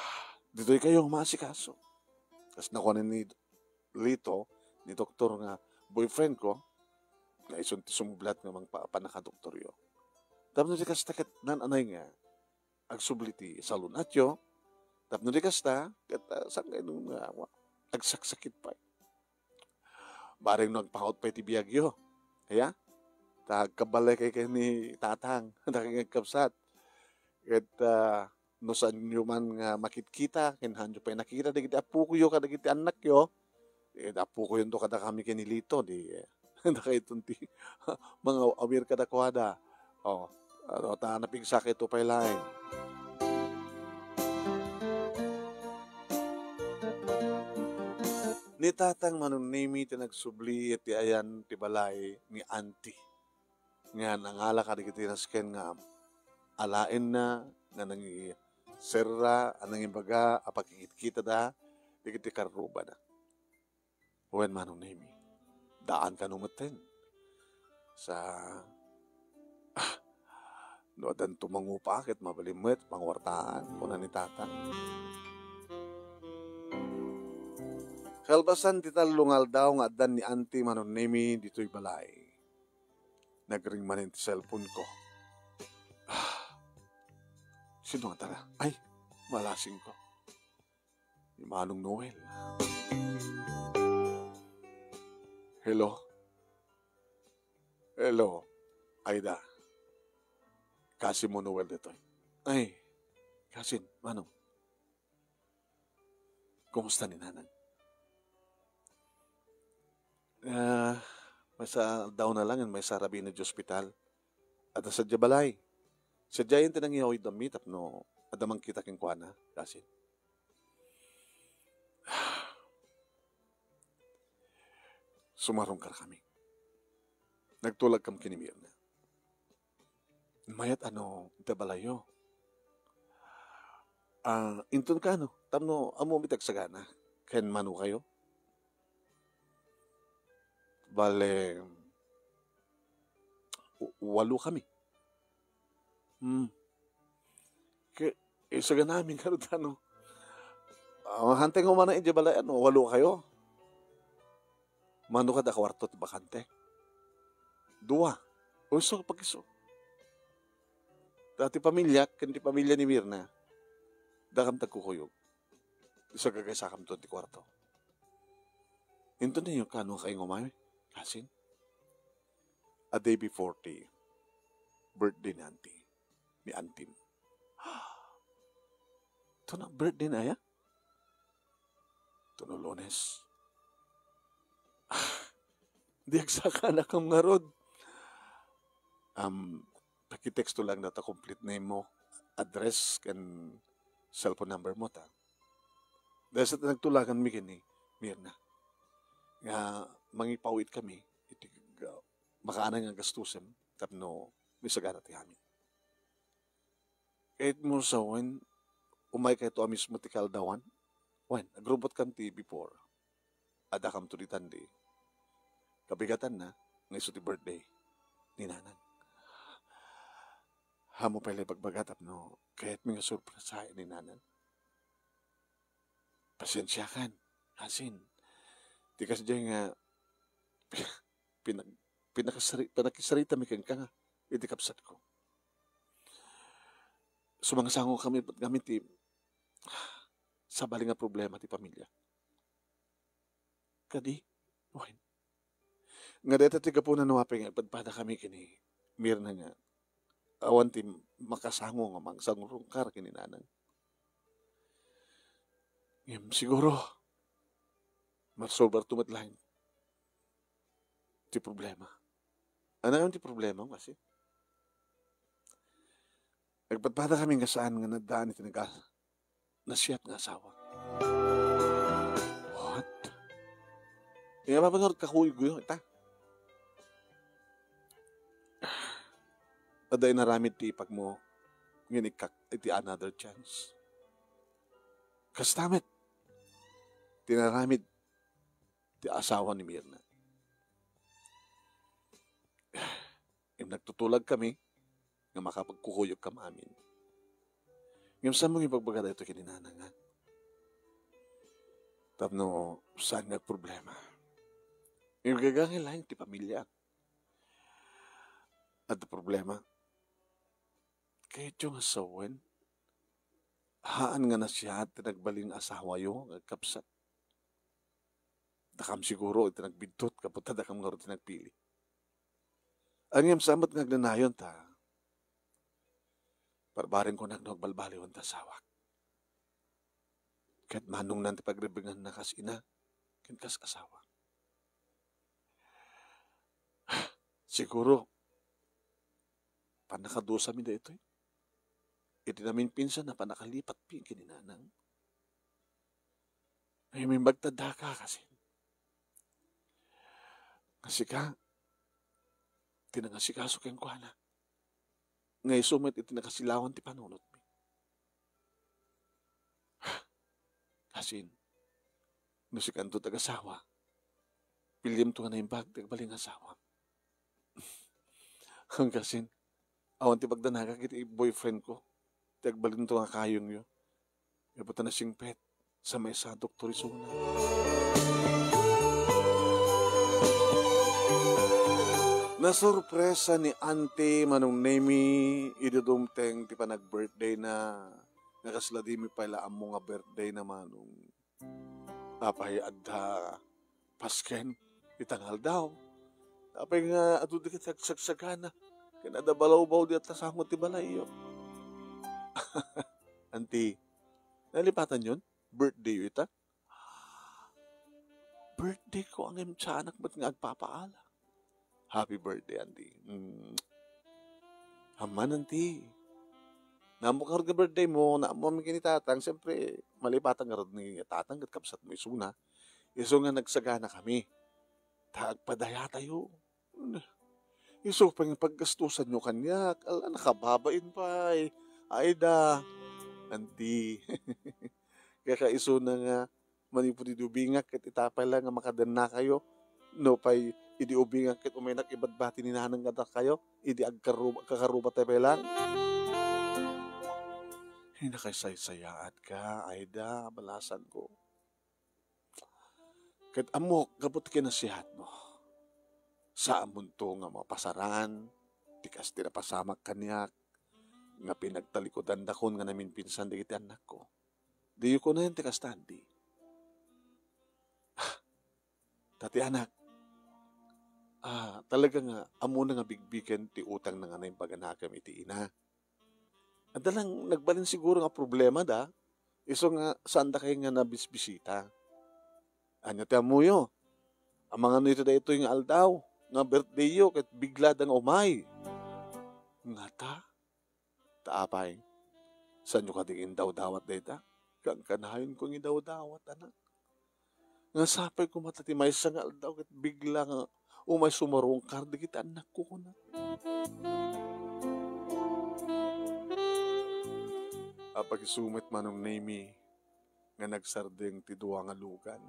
ditoy kayo nga maasikaso. Kas nakuan ni Lito, ni doktor nga boyfriend ko, nga isun ti sumublat nga mangpapanaka doktoryo. Tapno di kasta ket naan-anay nga agsubli ti salun-atyo. Tapno di kasta, ket, ah, saan kayo nga, wa, agsaksakit pay. Bareng no agpaut pay ti biagyo. Aya? Ta agkabbalay kay ken ni Tatang, dagiti agkabsat. Ket, ah, no saanyo man nga makitkita, ken haanyo pay nakita dagiti appokoyo kadagiti annakyo, eh, appokoyonto kadakami ken ni Lito, di, eh, dakayton ti mangaw-awir kadakuada. Oh, ano, ta napigsakayto pay laeng. Ni Tatang Manong Nemy ti nagsubli iti ayan ti balay ni Auntie, nga nangala kadagiti nasken nga alaenna nga nangiserra a nangibaga a pakikitkitada dagiti karrubana. Wen, Manong Nemy, daan kano metten. Sa, ah, no addanto mangupa, ket mabalin met panguartaan, kuna ni Tata. Kalpasan ti tallo nga aldaw nga addan ni Auntie Manong Nemi ditoy balay, nagring manen ti cellphone ko. Ah, sino nga tara? Ay, malasing ko. Ni Manong Noel. Hello? Hello, Aida. Kasim mo, Noel, ditoy. Ay, kasim, Manong. Kumusta ni Nanang? Ah, maysa aldaw na lang, maysa rabii na di ospital. Adda sadiay balay. Sadiay ti nangyawid dayta tapno adda mangkita kenkuana, kasim. Sumarungkar kami. Nagtulag kam ken ni Mirna. Mayat ano, ita balayo. Ah, inton kano, tapno ammo mi ti agsagana, ken mano kayo? Bale, w-, walo kami. Hmm. Ke-, isagana mi ngarud, ano? Ah, hanteng umana idiay balay, ano, walo kayo? Mano kada kuarto ti bakante? Dua. O, isu, pag-isu. Dati pamilya, ken ti pamilya ni Mirna, dakam tagkukuyog. Isu, kagaysa kam ti kuarto. Inton niyo kano kayo ngumay, kasim? A day before ti birthday ni auntie, ni auntie. Ito na birthday na aya? Ito na Lunes. Di agsakana kam ngarud. Um, pakitexto lang na ta complete name mo, address, ken cellphone number mo, ta. Dahil sa nagtulagan mi ken ni Mirna, nga mangipaw-it kami, iti, uh, makaanay nga gastusem, tapno misagana ti amin. Ket mo sawen, umay kayto a mismo ti kaaldawan? Wen, agrubot kam ti before. Adda kam to ditan di. Kabigatanna, nga isu ti birthday ni Nanang. Ammo pay la ibagbaga tapno kayatmi nga surpresaen ni Nanang. Pasensiakan, kasim. Ti kasdiay nga pinag-, pinakasari-, panakisaritami kenka nga iti kabsatko. Sumangsango kami, kami ti sabali nga problema ti pamilya. Kadi, wen. Nga dayta ti gapuna no apay nga agpadpada kami ken ni Mirna nga awan ti makasango nga mangsangurungkar ken ni Nanang. Ngem siguro, masolbarto met laeng ti problema. Ania ti problema, kasim? Agpadpada kami nga saan nga naddaan iti naga-, nasiat nga asawa. What? Nga mapanor kakuyog-kuyog ita. Adda inaramid ti ipagmo, ngem ikkak iti another chance. Kasta met, ti inaramid ti asawa ni Mirna. Ngem nagtutulag kami nga makapagkukuyog kam amin. Ngem saan mo nga ibagbaga daytoy ken ni Nanang, a? Tapno saan nga agproblema? Ngem gagangay laeng ti pamilya. Adda problema. Kayatyo nga sawen, haan nga nasiat ti nagbalin nga asawayo nga agkabsat. Dakam siguro iti nagbidtot, gapu ta dakam ngarud ti nagpili. Ngem saan met nga agnanayon ta barbarengko no agbalbaliwan ti asawak. Ket manongnan ti pagribbinganna kas ina ken kas asawa. Siguro, pannakadusami daytoy. Iti naminpinsan a pannakalipatmi ken ni Nanang. Ay, imbag ta daka, kasin. Nga sika, ti nangasikaso kenkuana. Nga isu met iti nakasilawan ti panunotmi. Kasin, no sikanto ti agasawa, piliemto nga naimbag ti agbalin nga asawa. Hanggasin, awan ti pagdanagak iti boyfriend ko. Ti agbalinto nga kayongyo. Gapu ta nasingpet sa maysa a doktor isuna. Nasurpresa ni Auntie Manong Nemi idi dumteng ti panag-birthday na nga kasla dimi pay la ammo nga birthday na manong. Apay adda pasken ita nga aldaw? Apay nga adu dagiti agsagsagana ken adda balawbaw diay sango ti balayyo? Auntie, nalipatanyon? Birthday yo ita? Birthday ko, ngem saanak met nga agpapaala. Happy birthday, Auntie. Mm. Amman, Auntie. Naammo ngarud nga birthday mo, naammo amin ken ni Tatang, siyempre, malipatan ngarud ni Tatang ket kabsat mo isuna. Isu nga nagsagana kami. Ta agpadayatayo. Isu pay nga paggastusanyo kaniak. Ala, nakababain pay. Ayda. Auntie. Kakaisuna nga manipud idi ubingak ket ita pay la nga makadennakayo. No pay idi ubingak ket umaynak ibadbati ni Nanang kadakayo idi agkaru-, agkakarubatayo pay la. Ay, nakasaysayaatka, Ayda, balasanko. Ket ammok, gapu ti kinasiatmo. Saamonto nga mapasaran ti kas ti napasamak kaniak nga pinagtalikudandakon nga naminpinsan dagiti annakko. Diyo kunaen ti kasta, Auntie? Ah, ta ti anak, ah, talaga nga ammona nga bigbigen ti utangna nga naimbagana ken iti ina. Adda lang nagbalin siguro nga problemada, isu nga saandakayo nga nabisbisita. Ania ti ammoyo? Amangan iti daytoy nga aldaw nga birthdayyo ket biglada nga umay. Ngata? Ta apay, saanyo kadi nga indawdawat dayta? Kankanayonko nga idawdawat, anak. Nga sapay koma ta ti maysa nga aldaw ket bigla nga umay sumarungkar dagiti annakko, kuna. Apag isu met, Manong Nemy, nga nagsardeng ti dua nga lugan.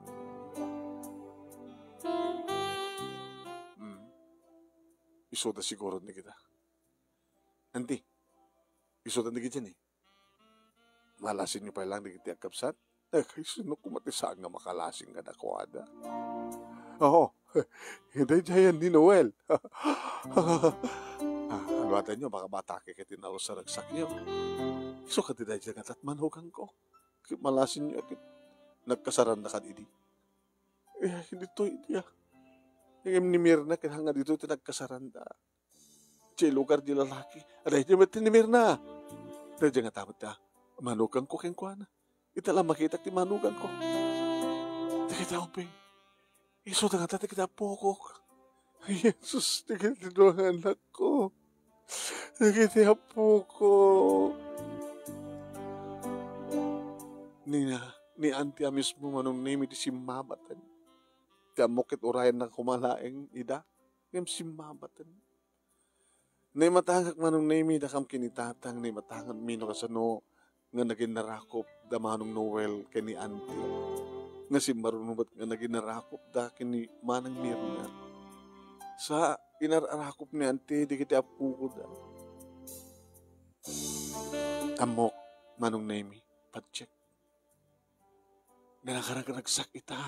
Hmm. Isuda siguro dagita. Auntie, isuda dagiti ni. Malasinyo pay lang dagiti agkabsat? Ay, kayatno koma ti saan nga makalasing kadakuada? Oo, daydiayen ni Noel. Ah, aluadanyo, baka matake ket inalus a ragsakyo. Isu kadi daydiay nga tatmanuganko. Ket malasinyo ket nagkasaranda kad idi. Eh, ditoy idi, ah. Ngem ni Mirna ket nga ditoy ti nagkasaranda. Diay lugar di lalaki. Adaydi met ni Mirna. Daydiay nga tamet ti manuganko kenkuana. Ita la makitak ti manuganko. Dagiti aubing. Isuda ngata dagiti apokok. Jesus, dagiti dua nga annakko. Dagiti apokok. Ni, ni Auntie a mismo, Manong Nemy, ti simmabaten. Ti ammok ket urayenna koma laeng ida, ngem simmabaten. Naimatangak, Manong Nemy, dakam ken ni Tatang, naimatangakmi no kasano nga nagin narakop da Manong Noel ken ni Auntie. Nga simmaruno met nga nagin narakop da ken ni Manang Mirna. Sa inar-arakop ni Auntie dagiti appokoda. Ammok, Manong Nemy, patiek. Nga nakaragragsak ita.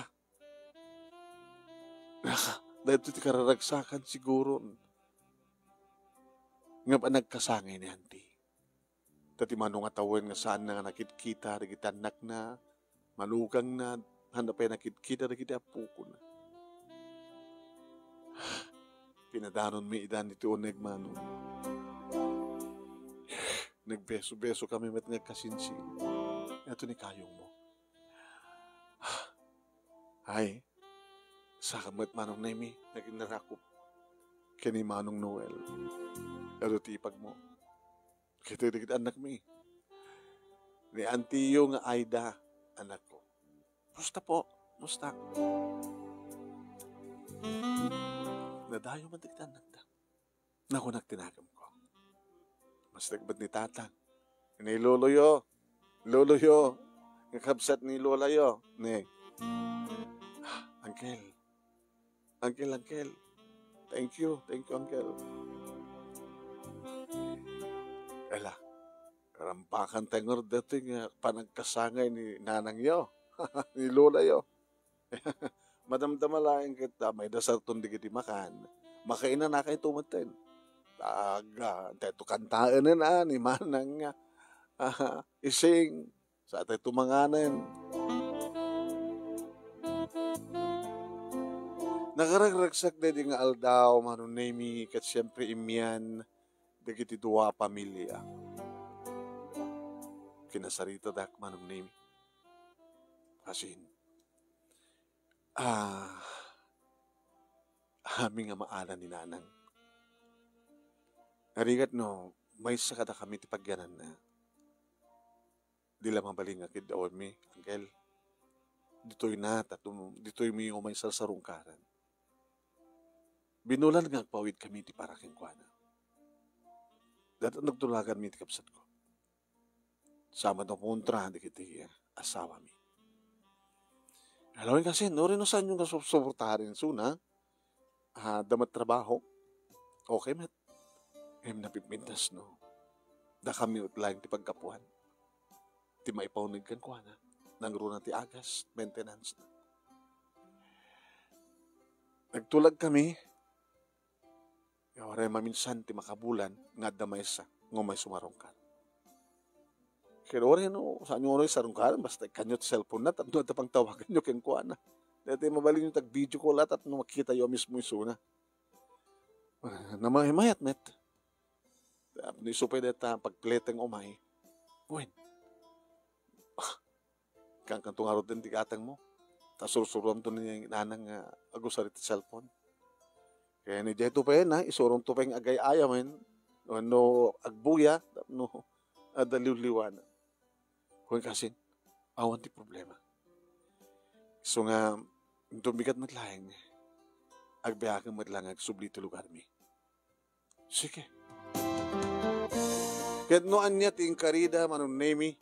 Naka, daytoy ti kararagsakan siguron nga panagkasangay ni Auntie. Ta ti mano nga tawen nga saanna nga nakitkita dagiti annakna, manugangna, haanna pay nakitkita dagiti appokona. Pinadanonmi ida iti uneg, Manong. Nagbeso-beso kami met nga agkasinsin. Ito ni kayongmo. Ay, saka met Manong Nemy, nagin narakop ken ni Manong Noel. Adu ti ipagmo. Ket dagiti annakmi. Ni antiyo nga Aida, anakko. Musta po? Musta? Nadayo man dagiti annakda. Nakunak ti nagamko. Masdagbat ni Tatang. Ni loloyo. Loloyo. Nga kabsat ni lolayo. Ni. Uncle. Uncle, uncle. Thank you. Thank you, uncle. Ala, rambakan tayo ngarud daytoy nga panagkasangay ni nanangyo, ni lolayo. Madamdama laeng ket, ah, maidasarton dagiti makan. Makainanakayto metten. Aga, dayto kantaenen, ah, ni manang nga, ah, ising. Sa tayo tumanganen. Nakaragsak daydi nga aldaw, Manong Nemi, ket siempre immian dagiti dua a pamilia. Kinasaritadak, Manong Nemi. Asin, ah, amin nga maala ni Nanang. Narigat no, maysa kadakami ti pagyananna. Di la mabalin nga kiddawanmi, Angkel. Ditoy na, tatum-, ditoy mi umay sarsarungkaran. Binulan nga agpawid kami ti para kenkuana. Dayta nagtulaganmi ti kabsatko. Sa met no puntra dagiti asawami. Alawen kasi, no, rino saan yung kasuportahan suna? Ah, da met trabaho. Okay met. Ngem napipintas no. Dakami met laeng ti paggapuan. Ti maipauneg kenkuana. Nangruna ti agas, maintenance na. Nagtulag kami. Nga waray maminsan ti makabulan nga adda maysa nga umay sumarungkar. Ket uray no, saanyo uray sarungkaran, basta ikkanyo ti cellphone na, tapno adda pangtawaganyo kenkuana. Daytoy mabalinyo ti ag-video call la, tapno makitayo a mismo isuna. Ah, namahimayat met. Tapno isu pay dayta pagpleteng umay. Wen. Kankanto ngarud ti gatangmo. Ta sursuroanto ni nanang nga agusar iti cellphone. Ken idiay to pay na, isurongto pay nga agay-ayamen, wenno agbuya, tapno adda liwliwana. Wen kasin, awan ti problema. Isu nga, inton bigat met laeng, agbiagen met laeng nga agsubli ti lugarmi. Sige. Ket no ania ti inkarida, Manong Nemi,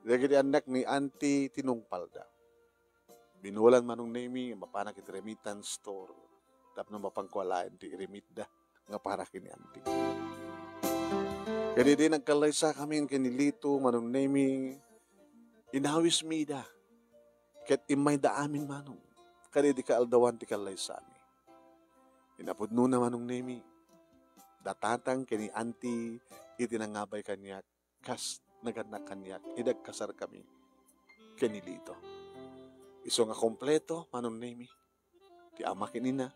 dagiti annak ni Auntie tinungpalda. Binulan, Manong Nemi, nga mapanak iti remittance store tapno mapanko alaen ti iremitda nga para ken ni Auntie. Ket idi nagkallaysakami ken ni Lito, Manong Nemi, inawismi ida. Ket immayda amin, Manong, kadaydi kaaldawan ti kallaysami. Inapudnona, Manong Nemi, da Tatang ken ni Auntie iti nangabay kaniak kas nagannak kaniak idi agkasarkami ken ni Lito. Isu nga kompleto, Manong Nemi, ti ama ken ina,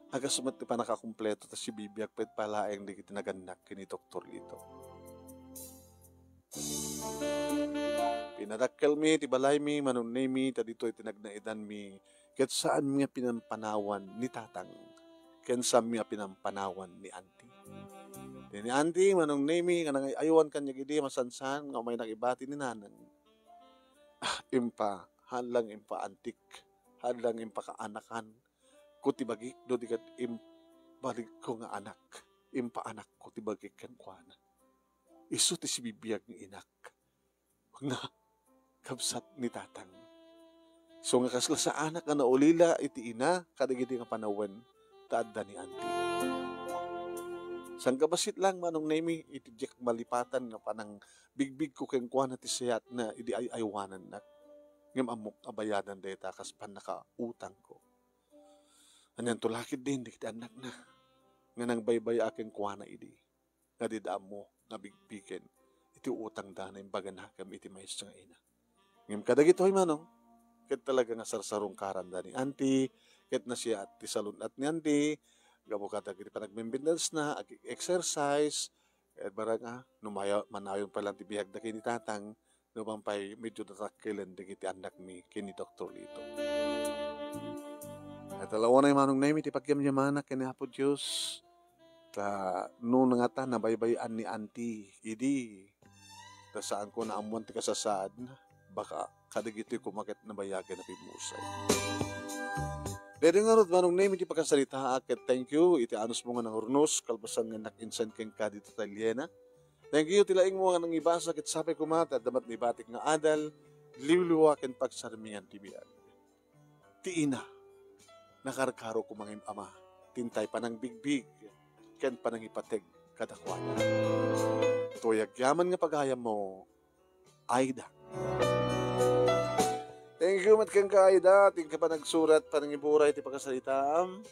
a kas met ti pannakakompleto ta sibibiag pay pay laeng dagiti nagannak ken ni Doktor Lito. Pinadakkelmi ti balaymi, Manong Nemi, ta ditoy ti nagnaedanmi, ket saanmi nga pinampanawan ni Tatang, ken saanmi nga pinampanawan ni Auntie. Ti ni Auntie, Manong Nemi, nga nangay-aywan kaniak idi masansan nga umaynak ibati ni Nanang. Ah, impa, haan lang impa antik, haan lang impa kaanakan ko ti bagik, no di ket imbaligko nga anak, impa anakko ti bagik kenkuana. Isu ti sibibiag nga inak nga kabsat ni Tatang. Isu nga kasla saanak nga naulila iti ina kadagiti nga panawen ta adda ni Auntie. Sangkabassit lang, Manong Nemi, iti diak malipatan nga panangbigbigko kenkuana ti sayatna idi ay-aywanannak. Ngem ammok a bayadan dayta kas pannakautangko. Anianto la ketdin dagiti annakna nga nangbaybay-a kenkuana idi nga dida ammo nga bigbigen iti utangda nga imbaganakem iti maysa nga ina. Ngem kadagitoy, Manong, ket talaga nga sarsarungkaranda ni Auntie, ket nasiyaat ti salun-at ni Auntie, gapu kadagiti panagmembendansna, ag-exercise, ket barang, ah, no maya-, manayon pay lang ti biagda ken ni Tatang, no man pay medyo natakkelen dagiti annakmi ken ni Doktor Lito. Ket alawanay, Manong Nemi, ti pagyamyamanak ken ni Apo Dios, ta no ngata nabaybay-an ni Auntie idi, ta saanko naammoan ti kasasaadna, baka kadagitoy koma ket nabayagen a pimmusay. Daydi ngarud, Manong Nemi, ti pakasaritaak, ket thank you iti anusmo nga nangurnos, kalpasan nga innak insan kenka dita ta Liena. Thank you ti laingmo nga nangibasa, ket sapay koma ta adda met ni batik nga adal, liwliwa ken pagsarmingan ti biag. Ti ina, nakarkaro koma ngem ama, ti intay panangbigbig ken panangipateg kadakuada. Tuyag yaman nga pagayammo, Aida. Thank you met kenka, Aida. Thank you panagsurat, panangiburay ti pakasalitaam.